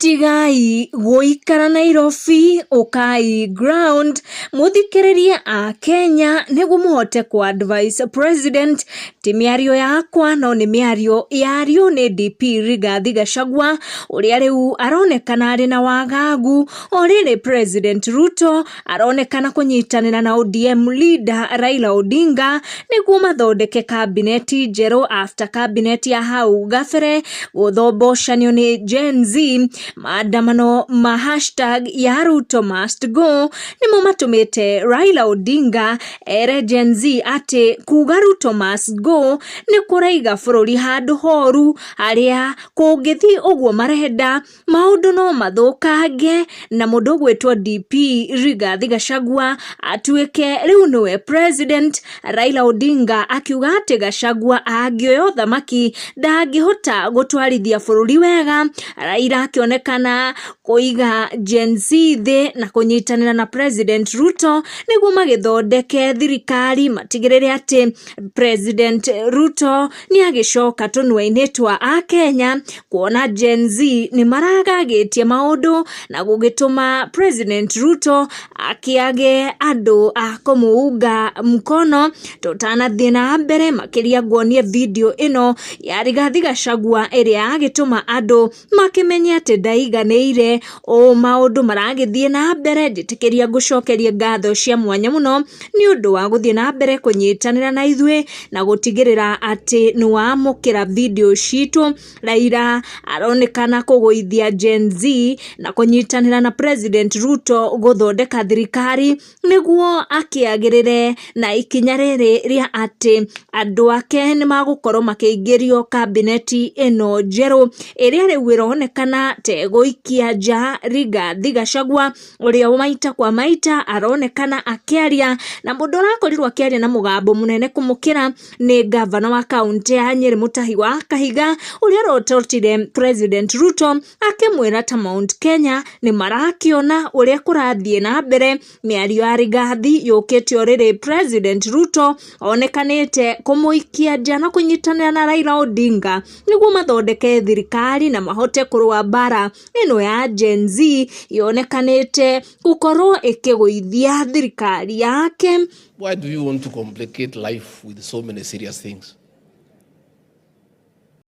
Tigai gũikara Nairobi, ũkai ground mũthikĩrĩrie a Kenya nĩguo mũhote kũ advise president. Ti mĩario yakwa no nĩ mĩario yario nĩ DP Rigathi Gachagua ũrĩa rĩu aronekana arĩ na wagagu. O rĩrĩ President Ruto aronekana kũnyitanĩra na ODM leader Raila Odinga nĩguo mathondeke kabineti njerũ after kabineti ya hau gabere gũthombocanio nĩ Gen Z. Maandamano ma hashtag ya Ruto must go nĩmo matũmĩte Raila Odinga ere Gen Z atĩ kuga Ruto must go nĩ kũraiga bũrũri handũ horu harĩa kũngĩthiĩ ũguo marenda maũndũ no mathũkange na mũndũ ũgwĩtwo DP Rigathi Gachagua atuĩke rĩu nĩwe president. Raila Odinga akiuga atĩ Gachagua angĩoya ũthamaki ndangĩhota gũtwarithia bũrũri wega. Raila akĩonekana kũiga Gen Z thĩ na kũnyitanĩra na President Ruto nĩguo magĩthondeke thirikari matigĩrĩre atĩ President Ruto nĩ agĩcoka tũnua-inĩ twa Akenya kuona Gen Z nĩ maragagĩtie maũndũ na gũgĩtũma President Ruto akĩage andũ a kũmũunga mkono. Tũtanathiĩ na mbere makĩria nguonie video ĩno ya Rigathi Gachagua ĩrĩa yagĩtũma andũ makĩmenye atĩ ndaiganĩire ũũ maũndũ maragĩthiĩ na mbere. Njĩtĩkĩria ngũcokerie ngatho cia mwanya mũno nĩ ũndũ wa gũthiĩ na mbere kũnyitanĩra na ithuĩ na gũtigĩrĩra atĩ nĩ wamũkĩra video citũ. Raila aronekana kũgũithia Gen Z na kũnyitanĩra na President Ruto gũthondeka thirikari nĩguo akĩagĩrĩre na ikinya rĩrĩ rĩa atĩ andũ ake nĩ magũkorwo makĩingĩrio kabineti ĩno njerũ ĩrĩa rĩu ĩronekana ta ĩgũikia nja Rigathi Gachagua ũrĩa maita kwa maita aronekana akĩaria na mũndũ ũrakorirwo akĩaria na mũgambo mũnene kũmũkĩra nĩ ngavana wa kaũntĩ ya Nyĩrĩ Mutahi wa Kahiga ũrĩa ũrototire President Ruto akĩmwĩra ta Mount Kenya nĩ marakĩona ũrĩa kũrathiĩ na mbere. Mĩario ya Rigathi yũkĩte o rĩrĩ President Ruto onekanĩte kũmũikia nja na kũnyitanĩra na Raila Odinga nĩguo mathondeke thirikari na mahote kũrũa mbara ĩno ya Gen Z yonekanĩte gũkorwo ĩkĩgũithia thirikari yake. Why do you want to complicate life with so many serious things?